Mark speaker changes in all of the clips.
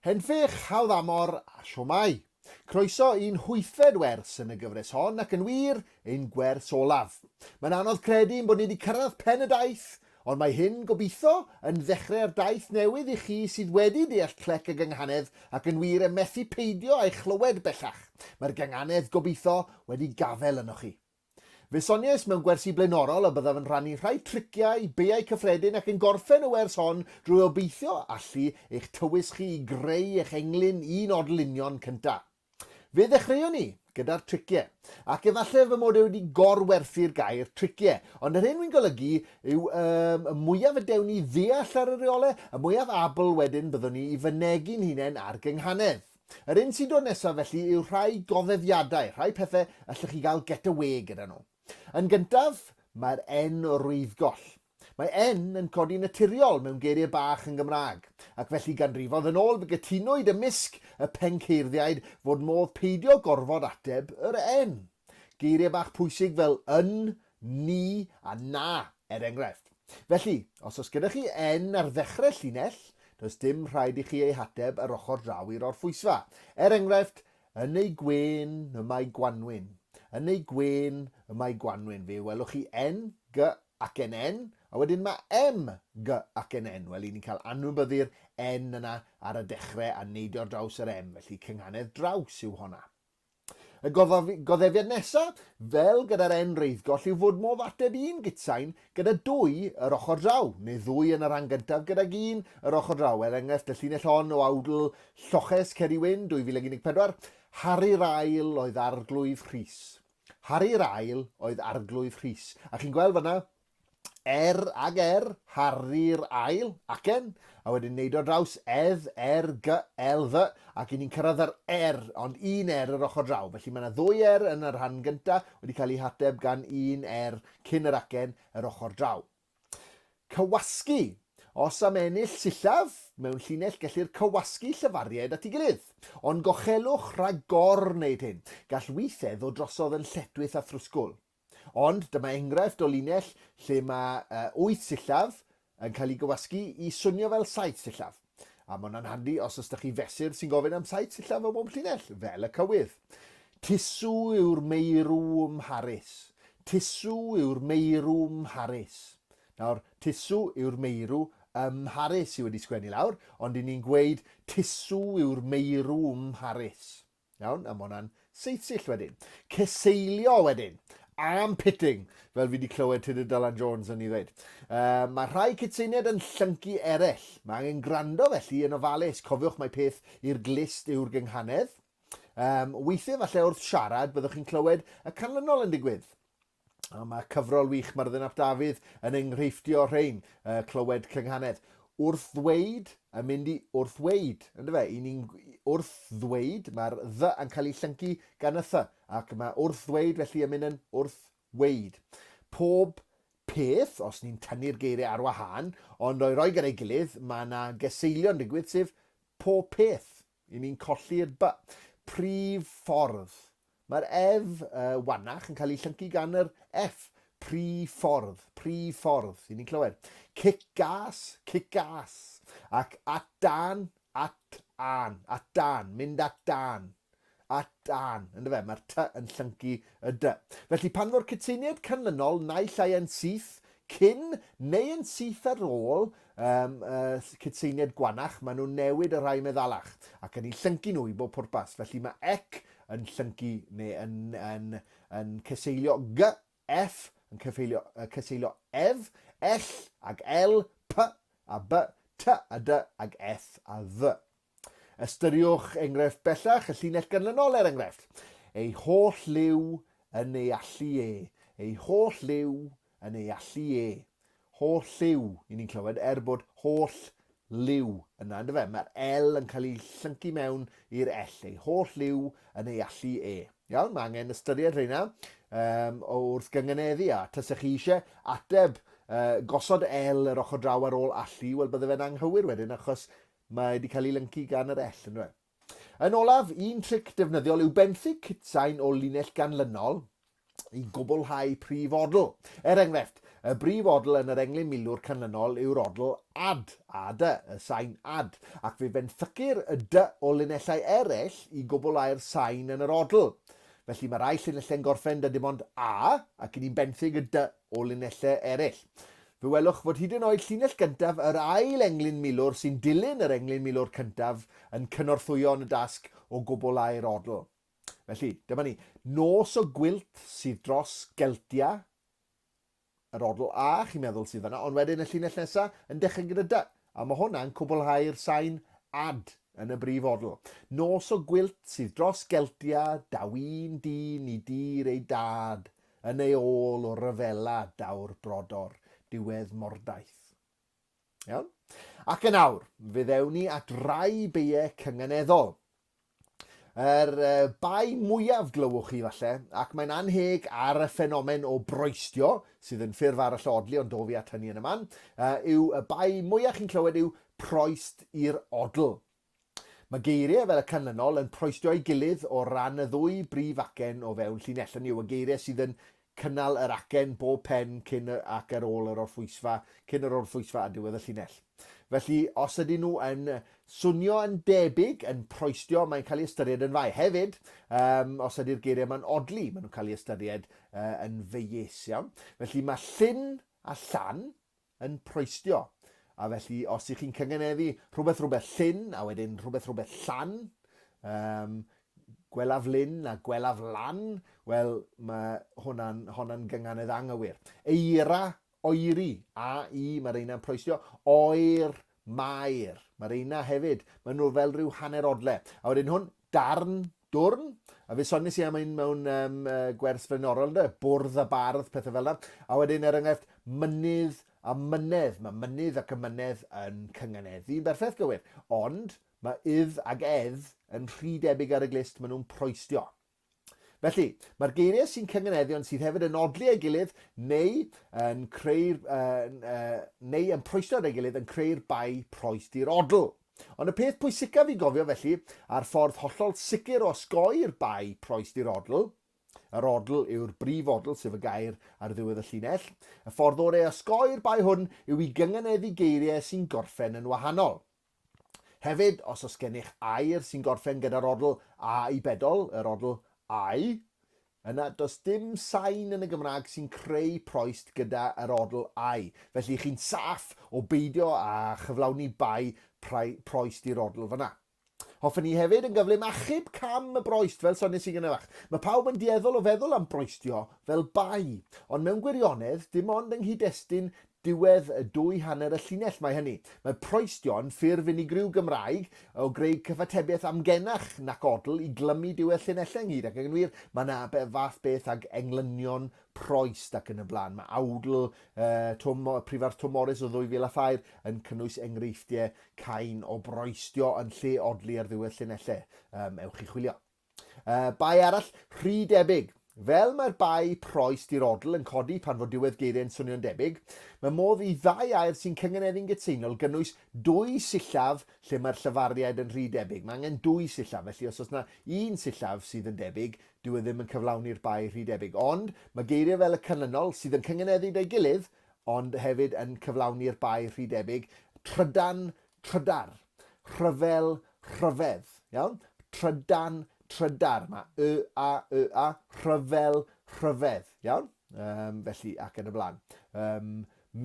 Speaker 1: Henffych, hawdd amor a siomai. Croeso i'n hwythfed wers yn y gyfres hon ac yn wir, ein gwers olaf. Mae'n anodd credu ein bod ni wedi cyrraedd pen y daith, ond mae hyn, gobeithio, yn ddechrau ar daith newydd i chi sydd wedi deall clec y gynghanedd ac yn wir yn methu peidio â'i chlywed bellach. Mae'r gynghanedd, gobeithio, wedi gafael ynoch chi. Fe soniais mewn gwersi blaenorol y byddaf yn rhannu rhai triciau, beiau cyffredin ac yn gorffen y wers hon drwy obeithio allu eich tywys chi i greu eich englyn un odl union cynta. Fe ddechreuon ni gyda'r triciau, ac efallai fy mod i wedi gor-werthu'r gair triciau, ond yr hyn wy'n golygu yw yym y mwyaf y dewn ni ddeall ar y reolau, y mwyaf abl wedyn byddwn ni i fynegi'n hunain ar gynghanedd. Yr un sy'n dod nesaf felly yw rhai goddefiadau, rhai pethau allwch chi gael get away gyda nhw. Yn gyntaf, mae'r N reiddgoll. Mae N yn codi naturiol mewn geiriau bach yn Gymraeg, ac felly ganrifoedd yn ôl fe gytunwyd ymysg y penceirddïaid fod modd peidio gorfod ateb yr N. Geiriau bach pwysig fel yn, ni a na, er enghraifft. Felly, os oes gyda chi N ar ddechrau llinell, does dim rhaid i chi ei hateb yr ochr draw i'r orffwysfa. Er enghraifft, Yn ei gwên y mae gwanwyn. Yn ei gwên y mae gwanwyn. Fe welwch chi N, G ac N N, a wedyn mae M, G ac N N. Wel, i ni'n cael anwybyddu'r N yna ar y dechrau a neidio ar draws yr M, felly cynghanedd draws yw honna. Y goddefiad nesaf, fel gyda'r en reiddgoll, yw fod modd ateb un gutsain gyda dwy yr ochr draw, neu ddwy yn y rhan gyntaf gydag un yr ochr draw. Er enghraifft, y llinell hon o awdl Lloches Ceri Wyn, 2014, Harri'r Ail oedd Arglwydd Rhys. Harri'r Ail oedd Arglwydd Rhys. A chi'n gweld fanna, R ag R, Harri'r Ail, acen, a wedyn neud o draws edd, R, G, L, D, ac i ni'n cyrraedd yr R, ond un R yr ochr draw. Felly mae yna ddwy R yn y rhan gyntaf wedi cael eu hateb gan un R cyn yr acen yr ochr draw. Cywasgu. Os am ennill sillaf, mewn llinell gellir cywasgu llyfariaid at ei gilydd. Ond gochelwch rhag gor-wneud hyn. Gall weithiau ddod drosodd yn lletchwith a thrwsgwl. Ond dyma enghraifft o linell lle mae wyth sillaf yn cael ei gywasgu i swnio fel saith sillaf. A mae hwnna'n handi os oes 'da chi fesur sy'n gofyn am saith sillaf o bob llinell, fel y cywydd. Tusw yw'r meirw ym Mharis. Tusw yw'r meirw ym Mharis. Nawr, tusw yw'r meirw ym Mharis sydd wedi sgwennu lawr, ond 'y ni'n gweud tusw yw'r meirw ym Mharis. Iawn, a mae hwnna'n seithsill wedyn. Ceseilio wedyn. Arm pitting, fel fi wedi clywed Tudur Dylan Jones yn ei ddweud. Uh, mae rhai cytseiniaid yn llyncu eraill. Mae angen gwrando felly yn ofalus. Cofiwch mai peth i'r glust yw'r gynghanedd. Um, weithiau falle wrth siarad byddwch chi'n clywed y canlynol yn digwydd. A mae cyfrol wych Myrddin ap Dafydd yn enghreifftio rhein, uh, clywed cynghanedd. Wrth ddweud, yn mynd i wrth weud, ynddo fe? I ni'n wrth ddweud, mae'r ddy yn cael ei llyncu gan y th, ac mae wrth ddweud felly yn mynd yn wrth weud. Pob peth, os ni'n tynnu'r geiriau ar wahân, ond o'i roi gyda'i gilydd, mae yna geseilio'n digwydd, sef pob peth. I ni'n colli'r b. Prif ffordd. Mae'r ef uh, wanach yn cael ei llyncu gan yr F. Prif ffordd, prif ffordd, i ni'n clywed. Cic gas, cic gas. Ac at dan, at an, at dan, mynd at dan. At dan, ynddo fe, mae'r t yn llyncu y d. Felly pan fo'r cytseiniad canlynol naill ai yn syth cyn neu yn syth ar ôl um, uh, cytseiniad gwanach, maen nhw'n newid y rhai meddalach ac yn eu llyncu nhw i bob pwrpas. Felly mae ec yn llyncu neu yn, yn, yn cyseilio g, f yn cyfeilio, uh, cyseilio ef, l ag l, p a b, t a d ag f a dh. Ystyriwch enghraifft bellach, y llinell ganlynol er enghraifft. Ei holl liw yn ei allu e. Ei holl liw yn ei allu e. Holl lliw, i ni'n clywed, er bod holl liw yna, ynddo fe? Mae'r L yn cael ei llyncu mewn i'r L. Ei holl liw yn ei allu e. Iawn, mae angen ystyried rheina um, wrth gyngeneddu a tasech chi eisiau ateb uh, gosod L yr ochr draw ar ôl allu, wel bydde fe'n anghywir wedyn achos Mae wedi cael ei lyncu gan yr L, yndyw e? Yn olaf, un tric defnyddiol yw benthyg cytsain o linell ganlynol i gwblhau prif odl. Er enghraifft, Y brif odl yn yr englyn milwr canlynol yw'r odl ad, a d, y sain ad, ac fe fenthycir y d o linellau eraill i gwblhau'r sain yn yr odl. Felly mae rhai llinellau'n gorffen 'da dim ond a, ac 'y ni'n benthyg y d o linellau eraill. Fe welwch fod hyd yn oed llinell gyntaf yr ail englyn milwr sy'n dilyn yr englyn milwr cyntaf yn cynorthwyo yn y dasg o gwblhau'r odl. Felly, dyma ni. Nos o gwilt sydd dros Geltia, yr odl A, chi'n meddwl sydd fanna, ond wedyn y llinell nesa yn dechrau gyda D, a mae hwnna'n cwblhau'r sain ad yn y brif odl. Nos o gwilt sydd dros Geltia, daw un dyn i dir ei dad, yn ei ôl o ryfela daw'r brodor, diwedd mordaith. Iawn? Ac yn awr, fe ddewn ni at rai beiau cynganeddol. Yr bai mwyaf glywch chi falle, ac mae'n annheg ar y ffenomen o broestio, sydd yn ffurf arall o odli, ond dof i at hynny yn y man, yw y bai mwyaf chi'n clywed yw proest i'r odl. Mae geiriau fel y canlynol yn proestio ei gilydd o ran y ddwy brif acen o fewn llinell, hynny yw y geiriau sydd yn cynnal yr acen bob pen cyn ac ar ôl yr orffwysfa, cyn yr orffwysfa a diwedd y llinell. Felly, os ydyn nhw yn swnio yn debyg, yn proestio, mae'n cael ei ystyried yn fai. Hefyd, um, os ydy'r geiriau yma'n odli, maen nhw'n cael ei ystyried uh, yn feius, iawn. Felly mae llyn a llan yn proestio. A felly, os ych chi'n cyngeneddu rhywbeth rhywbeth llyn, a wedyn rhywbeth rhywbeth llan, um, gwelaf lyn a gwelaf lan, wel, mae hwnna'n honna'n gynganedd anghywir. Eira, oeri, a, i, mae reina'n proestio. Oer, maer, mae reina hefyd, maen nhw fel rhyw hanner odle. A wedyn hwn, darn, dwrn, a fe sonies i am un mewn um, uh, gwers flaenorol, ynddo? Bwrdd a bardd, pethau fel yna. A wedyn, er enghraifft, mynydd a mynedd. Mae mynydd ac ymynedd yn cynganeddu yn berffaith gywir. Ond mae ydd ag edd yn rhy debyg ar y glust, maen nhw'n proestio. Felly, mae'r geiriau sy'n cynganeddu ond sydd hefyd yn odli ei gilydd neu yn creu'r uh, uh, neu yn proestio ar ei gilydd yn creu'r bai proest i'r odl. Ond y peth pwysicaf i gofio felly, a'r ffordd hollol sicr o osgoi'r bai proest i'r odl, yr odl yw'r brif odl, sef y gair ar ddiwedd y llinell, y ffordd orau o osgoi'r bai hwn yw i gynganeddu geiriau sy'n gorffen yn wahanol. Hefyd, os oes gennych air sy'n gorffen gyda'r odl a i bedol, yr odl ai, Yna, does dim sain yn y Gymraeg sy'n creu proest gyda yr odl ai. Felly chi'n saff o beidio â chyflawni bai proest i'r odl fan'na. Hoffen ni hefyd yn gyflym achub cam y broest, fel sonies i gynharach. Mae pawb yn dueddol o feddwl am broestio fel bai, ond mewn gwirionedd, dim ond yng nghyd-destun Diwedd y dwy hanner y llinell mae hynny. Mae proestio yn ffurf unigryw Gymraeg o greu cyfatebiaeth amgenach nac odl i glymu diwedd llinellau ynghyd ac yn wir mae yna fath beth ag englynion proest ac yn y blaen. Mae awdl uh, Twm, Prifardd Twm Morris o 2003 yn cynnwys enghreifftiau cain o broestio yn lle odli ar ddiwedd llinellau. Um, ewch i chwilio. Uh, bai arall, rhy debyg. Fel mae'r bai proes dirodl yn codi pan fod diwedd geiriau'n swnio'n debyg, mae modd i ddau air sy'n cyngeneddu'n gytseiniol gynnwys dwy sillaf lle mae'r llyfariaid yn rhy debyg. Mae angen dwy sillaf, felly os oes yna un sillaf sydd yn debyg, dyw e ddim yn cyflawni'r bai rhy debyg. Ond mae geiriau fel y canlynol sydd yn cyngeneddu 'da'i gilydd, ond hefyd yn cyflawni'r bai rhy debyg, trydan, Trydar. Rhyfel, rhyfedd. Iawn? Trydan, trydar. Mae y, a, y, a. Rhyfel, rhyfedd. Iawn? Um, felly, ac yn y blaen. Um,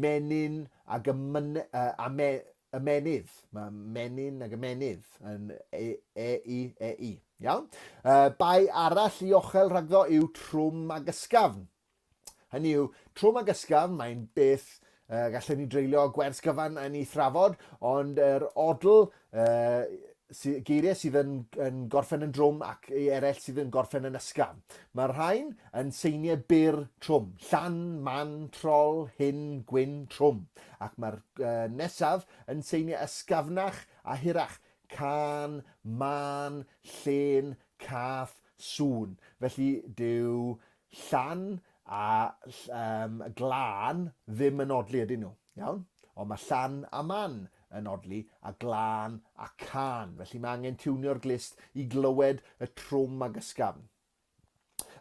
Speaker 1: menyn ag ymyn, uh, ame, ymenydd. Mae menyn ag ymenydd yn e, e, i, e, i. Iawn? Uh, bai arall i ochel rhagddo yw trwm ag ysgafn. Hynny yw, trwm ag ysgafn, mae'n beth uh, gallen ni dreulio gwers gyfan yn ei thrafod, ond yr odl, uh, sy, geiriau sydd yn, yn gorffen yn drwm ac ei eraill sydd yn gorffen yn ysgafn. Mae'r rhain yn seiniau byr trwm. Llan, man, trol, hyn, gwyn, trwm. Ac mae'r uh, nesaf yn seiniau ysgafnach a hirach. Cân, mân, llên, cath, sŵn. Felly, dyw Llan a um, glân ddim yn odli ydyn nhw, iawn? Ond mae llan a man yn odli a glân a cân. Felly mae angen tiwnio'r glust i glywed y trwm ag ysgafn.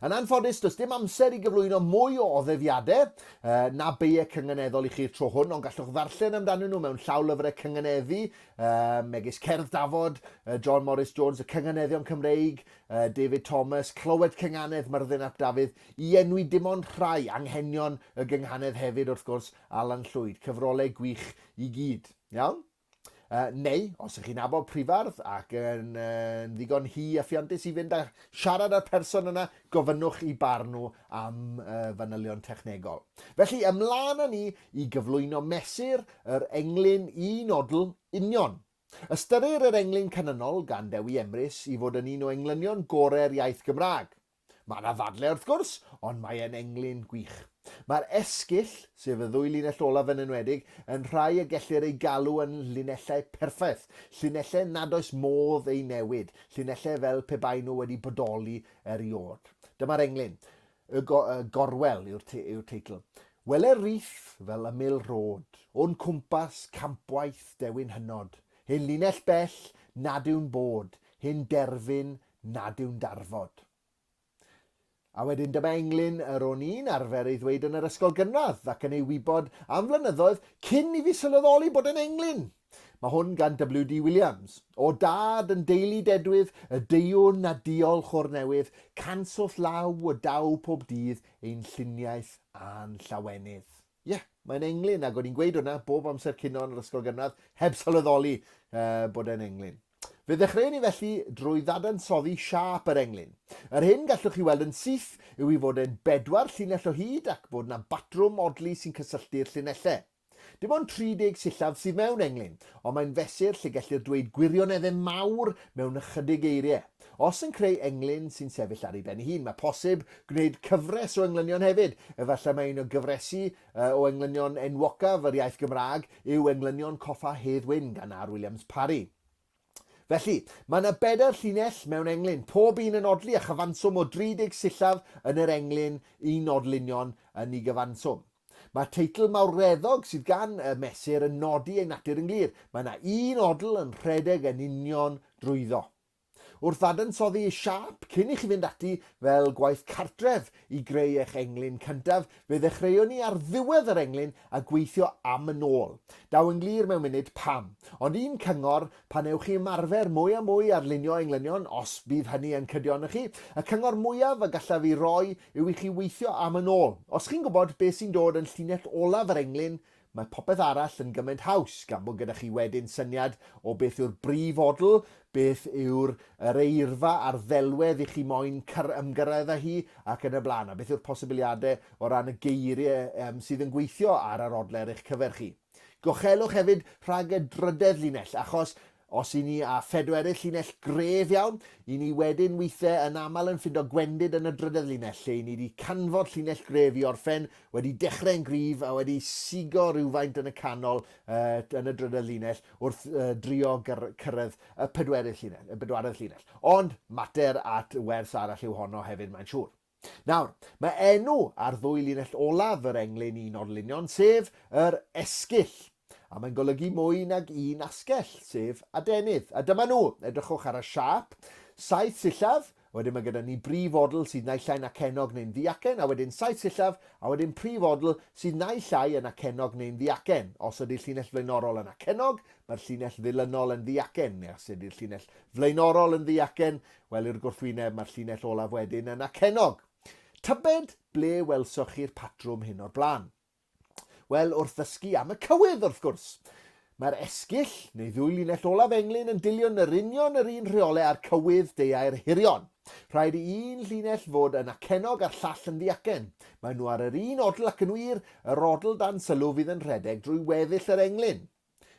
Speaker 1: Yn anffodus, does dim amser i gyflwyno mwy o oddefiadau uh, na beiau cynganeddol i chi'r tro hwn, ond gallwch ddarllen amdanyn nhw mewn llawlyfrau cynganeddu, uh, megis Cerdd Dafod, uh, John Morris Jones, y Cynganeddion Cymreig, uh, David Thomas, Clywed Cynganedd Myrddin ap Dafydd, i enwi dim ond rhai, anghenion y gynghanedd hefyd wrth gwrs, Alan Llwyd, cyfrolau gwych i gyd. Iawn? Uh, neu, os ych chi'n nabod prifardd ac yn, uh, yn ddigon hi a ffiantus i fynd a siarad â'r person yna, gofynnwch i barn nhw am uh, fanylion technegol. Felly, ymlaen â ni i gyflwyno mesur yr englyn i nodl union. Ystyrir yr englyn canlynol gan Dewi Emrys i fod yn un o englynion gorau'r iaith Gymraeg. Mae yna ddadle wrth gwrs, ond mae e'n englyn gwych. Mae'r esgyll, sef y ddwy linell olaf yn enwedig, yn rhai y gellir eu galw yn linellau perffaith, llinellau nad oes modd eu newid, llinellau fel pe bai nhw wedi bodoli erioed. Dyma'r englyn. Y, go, y gorwel yw'r, te, yw'r teitl. Wele rith fel ymyl rhod, o'n cwmpas campwaith dewin hynod, hen linell bell nad yw'n bod, hen derfyn nad yw'n darfod. A wedyn dyma englyn yr o'n i'n arfer ei ddweud yn yr ysgol gynradd ac yn ei wybod am flynyddoedd cyn i fi sylweddoli bod e'n englyn. Mae hwn gan WD Williams. O dad yn deulu dedwydd, y deuwn a diolch o'r newydd, canswth law y daw pob dydd ein lluniaeth a'n llawenydd. Ie, yeah, mae'n englyn ac o'n i'n gweud hwnna bob amser cino yn yr ysgol gynradd heb sylweddoli uh, bod e'n englyn. Fe ddechreuon ni felly drwy ddadansoddi siâp yr englyn. Yr hyn gallwch chi weld yn syth yw ei fod e'n bedwar llinell o hyd ac bod 'na batrwm odli sy'n cysylltu'r llinellau. Dim ond 30 sillaf sydd mewn englyn, ond mae'n fesur lle gellir dweud gwirioneddau mawr mewn ychydig eiriau. Os yn creu englyn sy'n sefyll ar ei ben ei hun, mae posib gwneud cyfres o englynion hefyd. Efallai mai un o gyfresi o englynion enwocaf yr iaith Gymraeg yw Englynion Coffa Hedd Wyn gan R Williams Parry. Felly, mae yna bedair llinell mewn englyn, pob un yn odli a chyfanswm o 30 sillaf yn yr englyn i nodlunion yn ei gyfanswm. Mae teitl mawreddog sydd gan y mesur yn nodi ei natur yn glir. Mae yna un odl yn rhedeg yn union drwyddo. Wrth ddadansoddi ei siâp, cyn i chi fynd ati fel gwaith cartref i greu eich englyn cyntaf, fe ddechreuon ni ar ddiwedd yr englyn a gweithio am yn ôl. Daw yn glir mewn munud pam. Ond un cyngor, pan ewch i ymarfer mwy a mwy ar lunio englynion, os bydd hynny yn cydio arnoch chi, y cyngor mwyaf y gallaf ei roi yw i chi weithio am yn ôl. Os chi'n gwybod beth sy'n dod yn llinell olaf yr englyn, Mae popeth arall yn gymaint haws, gan bod gyda chi wedyn syniad o beth yw'r brif odl, beth yw'r yr eirfa a'r ddelwedd i chi moyn cyr ymgyrraedd â hi, ac yn y blaen, a beth yw'r posibiliadau o ran y geiriau um, sydd yn gweithio ar yr odle ar eich cyfer chi. Gochelwch hefyd rhag y drydedd linell, achos Os i ni â phedwerydd llinell gref iawn, i ni wedyn weithiau yn aml yn ffindo gwendid yn y drydedd linell, lle i ni wedi canfod llinell gref i orffen, wedi dechrau'n gryf a wedi sigo rhywfaint yn y canol uh, yn y drydedd linell wrth uh, drio cyrraedd y pedwerydd llinell, y bedwaredd llinell. Ond mater at wers arall yw honno hefyd, mae'n siŵr. Nawr, mae enw ar ddwy linell olaf yr englyn un o'r lunion, sef yr esgyll. A mae'n golygu mwy nag un asgell, sef adenydd. A dyma nhw, edrychwch ar y siâp. Saith sillaf, wedyn mae gyda ni brif odl sydd naill ai'n acennog neu'n ddiacen, a wedyn saith sillaf, a wedyn prif odl sydd naill ai yn acennog neu'n ddiacen. Os ydy'r llinell flaenorol yn acennog, mae'r llinell ddilynol yn ddiacen, neu os ydy'r llinell flaenorol yn ddiacen, Wel, i'r gwrthwyneb, mae'r llinell olaf wedyn yn acennog. Tybed ble welsoch chi'r patrwm hyn o'r blaen? Wel, wrth ddysgu am y cywydd, wrth gwrs. Mae'r esgyll, neu ddwy linell olaf englyn, yn dilyn yr union yr un rheolau â'r cywydd deuair hirion. Rhaid i un llinell fod yn acennog a'r llall yn ddiacen. Maen nhw ar yr un odl ac yn wir, yr odl dan sylw fydd yn rhedeg drwy weddill yr englyn.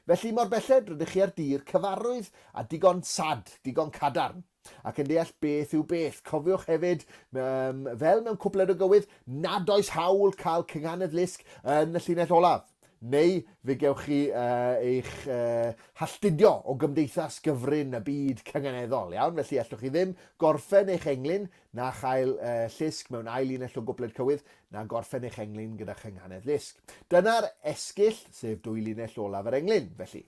Speaker 1: Felly, mor belled rydych chi ar dir cyfarwydd a digon sad, digon cadarn, ac yn deall beth yw beth. Cofiwch hefyd, um, fel mewn cwpled o gywydd, nad oes hawl cael cynghanedd lusg yn y llinell olaf. Neu fe gewch chi uh, eich uh, halltudio o gymdeithas gyfrin y byd cynganeddol, iawn? Felly allwch chi ddim gorffen eich englyn na chael uh, llusg mewn ail linell o gwpled cywydd, na gorffen eich englyn gyda chynghanedd lusg. Dyna'r esgyll, sef dwy linell olaf yr englyn, felly.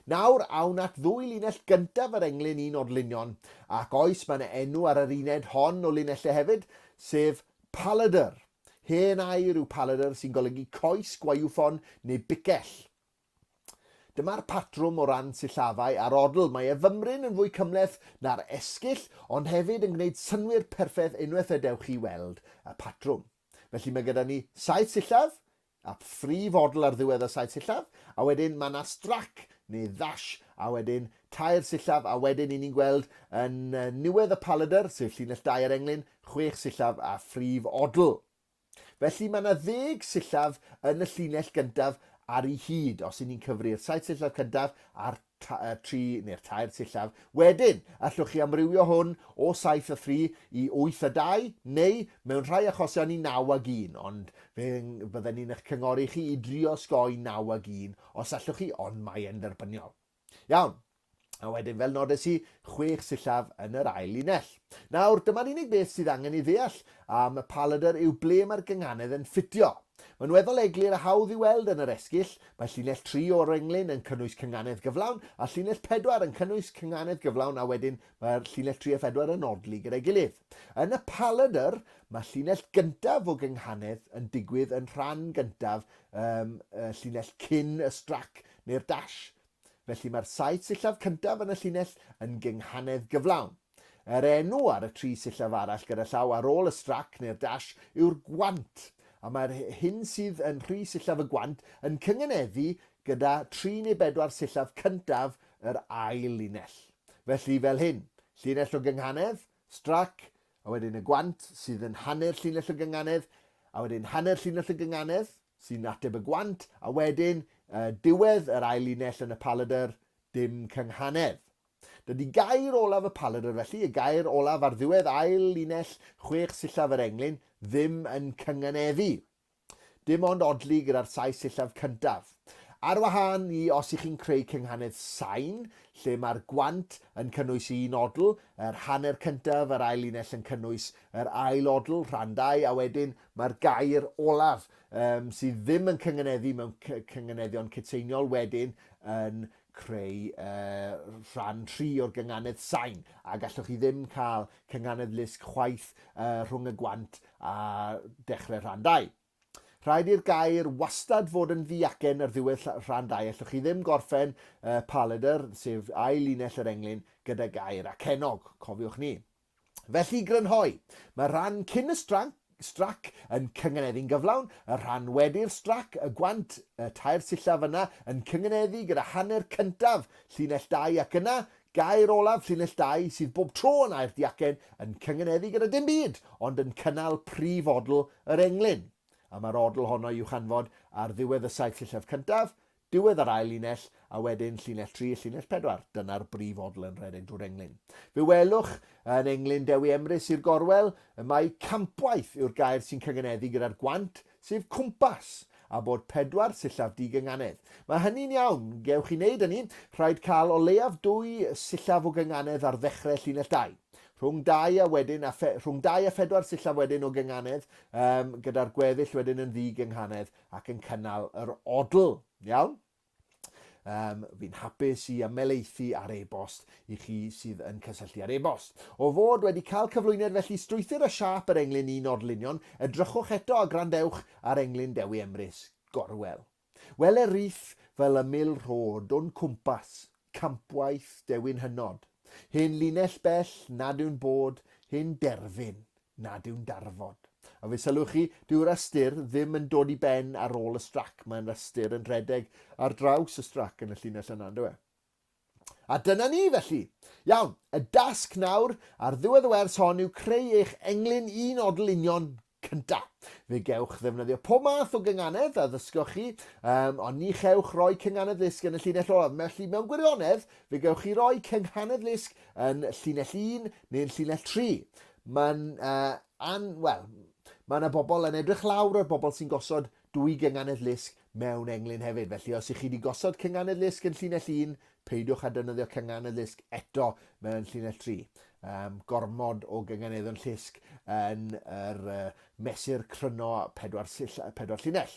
Speaker 1: Nawr, awn at ddwy linell gyntaf yr englyn un odlunion, ac oes, mae yna enw ar yr uned hon o linellau hefyd, sef paladr. Hen air yw paladr sy'n golygu coes gwaywffon neu bicell. Dyma'r patrwm o ran sillafau a'r odl. Mae e fymryn yn fwy cymhleth na'r esgyll, ond hefyd yn gwneud synnwyr perffaith unwaith y dewch chi weld y patrwm. Felly mae gyda ni saith sillaf, a phrif odl ar ddiwedd y saith sillaf, a wedyn mae 'na strac neu ddash, a wedyn tair sillaf, a wedyn 'y ni'n gweld yn niwedd y paladr, sef llinell dau yr englyn, chwech sillaf a phrif odl. Felly mae 'na ddeg sillaf yn y llinell gyntaf ar ei hyd, os 'y ni'n cyfri'r saith sillaf cyntaf a'r tri neu'r tair sillaf wedyn. Allwch chi amrywio hwn o saith a thri i wyth a dau, neu mewn rhai achosion i naw ag un, ond fe fydden ni'n eich cynghori chi i drio osgoi naw ag un os allwch chi, ond mae e'n dderbyniol. Iawn. A wedyn, fel nodes i, chwech sillaf yn yr ail linell. Nawr, dyma'r unig beth sydd angen ei ddeall am y paladr yw ble mae'r gynghanedd yn ffitio. Mae'n weddol eglur a hawdd i weld yn yr esgyll, mae llinell 3 o'r englyn yn cynnwys cynghanedd gyflawn, a llinell 4 yn cynnwys cynghanedd gyflawn a wedyn mae'r llinell 3 a 4 yn odli gyda'i gilydd. Yn y paladr, mae llinell gyntaf o gynghanedd yn digwydd yn rhan gyntaf um, y llinell cyn y strac neu'r dash. Felly mae'r saith sillaf cyntaf yn y llinell yn gynghanedd gyflawn. Yr enw ar y tri sillaf arall gyda llaw ar ôl y strac neu'r dash yw'r gwant, a mae'r hyn sydd yn rhy sillaf y gwant yn cynganeddu gyda tri neu bedwar sillaf cyntaf yr ail linell. Felly fel hyn, llinell o gynghanedd, strac, a wedyn y gwant sydd yn hanner llinell o gynghanedd, a wedyn hanner llinell o gynghanedd, sy'n ateb y gwant, a wedyn, diwedd yr ail linell yn y paladr, dim cynghanedd. Dydy gair olaf y paladr felly, y gair olaf ar ddiwedd ail linell chwech sillaf yr englyn, ddim yn cynganeddu. Dim ond odli gyda'r saith sillaf cyntaf. Ar wahân i os y'ch chi'n creu cynghanedd sain, lle mae'r gwant yn cynnwys un odl, yr hanner cyntaf yr ail linell yn cynnwys yr ail odl, rhan dau, a wedyn Mae'r gair olaf, um, sydd ddim yn cynganeddu mewn cynganeddion cytseiniol wedyn yn creu uh, rhan tri o'r gynganedd sain, a gallwch chi ddim cael cynganedd lusg chwaith uh, rhwng y gwant a dechrau rhan dau. Rhaid i'r gair wastad fod yn ddiacen ar ddiwedd rhan dau. Allwch chi ddim gorffen uh, paledr, sef ail linell yr englyn, gyda gair acennog, cofiwch ni. Felly i grynhoi, mae rhan cyn y stranc, strac, yn cynganeddu'n gyflawn, y rhan wedi'r strac, y gwant, y tair sillaf yna, yn cynganeddu gyda hanner cyntaf llinell dau ac yna, gair olaf llinell dau, sydd bob tro yn air diacen, yn cynganeddu gyda dim byd, ond yn cynnal prif odl yr englyn. A mae'r odl honno i'w chanfod ar ddiwedd y saith sillaf cyntaf, Diwedd yr ail linell, a wedyn llinell tri a llinell pedwar. Dyna'r brif odl yn rhedeg drwy'r englyn. Fe welwch yn englyn Dewi Emrys i'r gorwel, mai campwaith yw'r gair sy'n cynganeddu gyda'r gwant, sef cwmpas, a bod pedwar sillaf digynganedd. Mae hynny'n iawn, gewch chi wneud hynny, rhaid cael o leiaf dwy sillaf o gynganedd ar ddechrau llinell dau. Rhwng dau a wedyn a phe, rhwng dau a phedwar sillaf wedyn o gynganedd, um, gyda'r gweddill wedyn yn ddi-gynghanedd ac yn cynnal yr odl. Iawn? Um, fi'n hapus i ymhelaethu ar e-bost i chi sydd yn cysylltu ar e-bost. O fod wedi cael cyflwyniad felly strwythur a siâp yr englyn un odl union, edrychwch eto a gwrandewch ar englyn Dewi Emrys, Gorwel. Wele rith fel ymyl rhod o'n cwmpas, campwaith Dewin hynod. Hen linell bell nad yw'n bod, hen derfyn nad yw'n darfod. A fe sylwch chi, dyw'r ystyr ddim yn dod i ben ar ôl y strac, mae'n ystyr yn rhedeg ar draws y strac yn y llinell yna, yndyw e? A dyna ni, felly. Iawn, y dasg nawr ar ddiwedd y wers hon yw creu eich englyn un odl union cynta. Fe gewch ddefnyddio pob math o gynganedd a ddysgoch chi, um, ond ni chewch roi cynganedd lusg yn y llinell olaf. Felly, mewn gwirionedd, fe gewch chi roi cynghanedd lusg yn llinell 1 neu'n llinell 3. Mae'n, uh, an, wel, mae yna bobl yn edrych lawr ar bobl sy'n gosod dwy gynganedd lusg mewn englyn hefyd. Felly, os ych chi wedi gosod cynganedd lusg yn llinell 1, peidiwch â defnyddio cynganedd lusg eto mewn llinell 3. Um, gormod o gynganeddon llusg yn yr uh, mesur cryno pedwar, sill, pedwar llinell.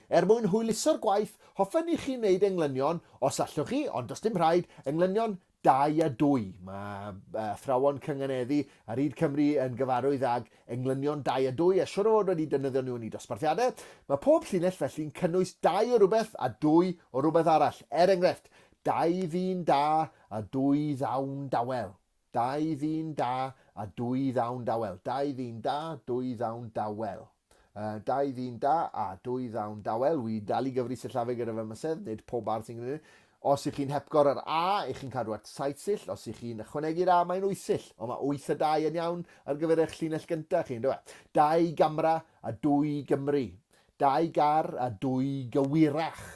Speaker 1: Er mwyn hwyluso'r gwaith, hoffen i chi wneud englynion, os allwch chi, ond does dim rhaid, englynion Dau a dwy. Mae athrawon cynganeddu ar hyd Cymru yn gyfarwydd ag englynion dau a dwy, a siwr o fod wedi defnyddio nhw yn eu dosbarthiadau. Mae pob llinell felly'n cynnwys dau o rywbeth a dwy o rywbeth arall. Er enghraifft, dau ddyn da a dwy ddawn dawel. Dau ddyn da a dwy ddawn dawel. Dau ddyn da, dwy ddawn dawel. Dau ddyn da a dwy ddawn dawel. Wi dal i gyfri sillafu gyda fy mysedd, nid pob bardd sy'n gwneud hynny. Os ych chi'n hepgor yr A, ych chi'n cadw at saith sill. Os ych chi'n ychwanegu'r A, mae'n wyth sill. Ond mae wyth a dau yn iawn ar gyfer eich llinell gyntaf chi, yndyw e? Dau gamra a dwy Gymru. Dau gar a dwy gywirach.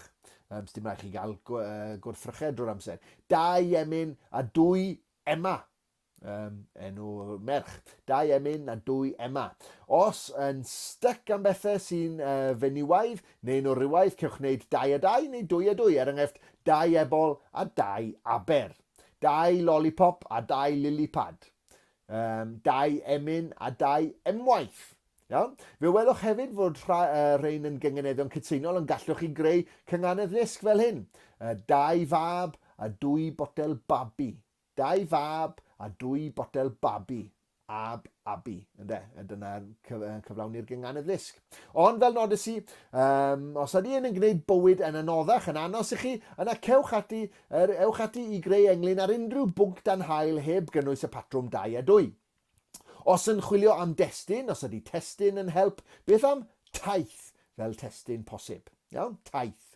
Speaker 1: Um, Sdim rhaid chi gael gwrthrychau drwy'r amser. Dau emyn a dwy Emma. Um, enw merch. Dau emyn a dwy Emma. Os yn styc am bethau sy'n uh, fenywiaidd neu'n wrywaidd, cewch wneud dau a dau neu dwy a dwy. Er enghraifft, dau ebol a dau aber. Dau lollipop a dau lily pad. Um, dau emyn a dau emwaith. Iawn? Fe welwch hefyd fod rha, uh, rhain yn gynganeddion cytseinol, ond gallwch chi greu cynganedd lusg fel hyn. Uh, dau fab a dwy botel babi. Dau fab a dwy botel babi. Ab, abi, ynde? A dyna'r cyf cyflawni'r gynganedd lusg. Ond fel nodes i, um, os ydy hyn yn gwneud bywyd yn anoddach, yn anos i chi, yna cewch ati, er, ewch ati i greu englyn ar unrhyw bwnc dan haul heb gynnwys y patrwm 2 a 2. Os yn chwilio am destun, os ydy testun yn help, beth am taith fel testun posib? Iawn, taith.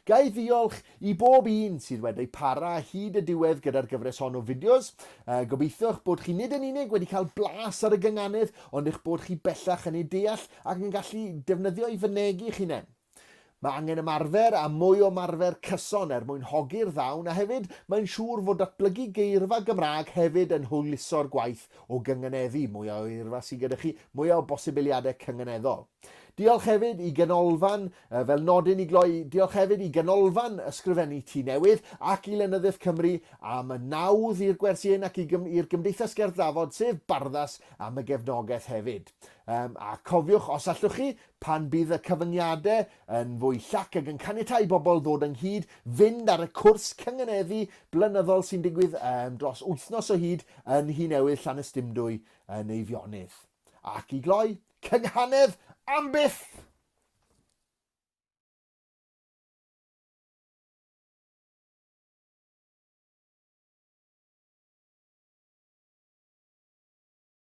Speaker 1: Ga i ddiolch i bob un sydd wedi para hyd y diwedd gyda'r gyfres hon o fideos. Uh, gobeithio eich bod chi nid yn unig wedi cael blas ar y gynganedd, ond eich bod chi bellach yn ei deall ac yn gallu defnyddio i fynegi eich hunain. Mae angen ymarfer a mwy o ymarfer cyson er mwyn hogi'r ddawn a hefyd mae'n siŵr fod datblygu geirfa Gymraeg hefyd yn hwyluso'r gwaith o gynganeddu, mwy o eirfa sydd gyda chi, mwy o bosibiliadau cynganeddol. Diolch hefyd i Ganolfan, fel nodyn i gloi, diolch hefyd i Ganolfan Ysgrifennu Tŷ Newydd ac i Lenyddiaeth Cymru am y nawdd i'r gwersi hyn ac i'r Gymdeithas Gerdd Dafod, sef Barddas, am y gefnogaeth hefyd. Um, a cofiwch, os allwch chi, Pan bydd y cyfyngiadau yn fwy llac ac yn caniatáu i bobl ddod ynghyd, fynd ar y cwrs cynganeddu blynyddol sy'n digwydd um, dros wythnos o hyd yn Nhŷ Newydd Llanystumdwy yn Eifionydd. Ac i gloi, cynghanedd am byth!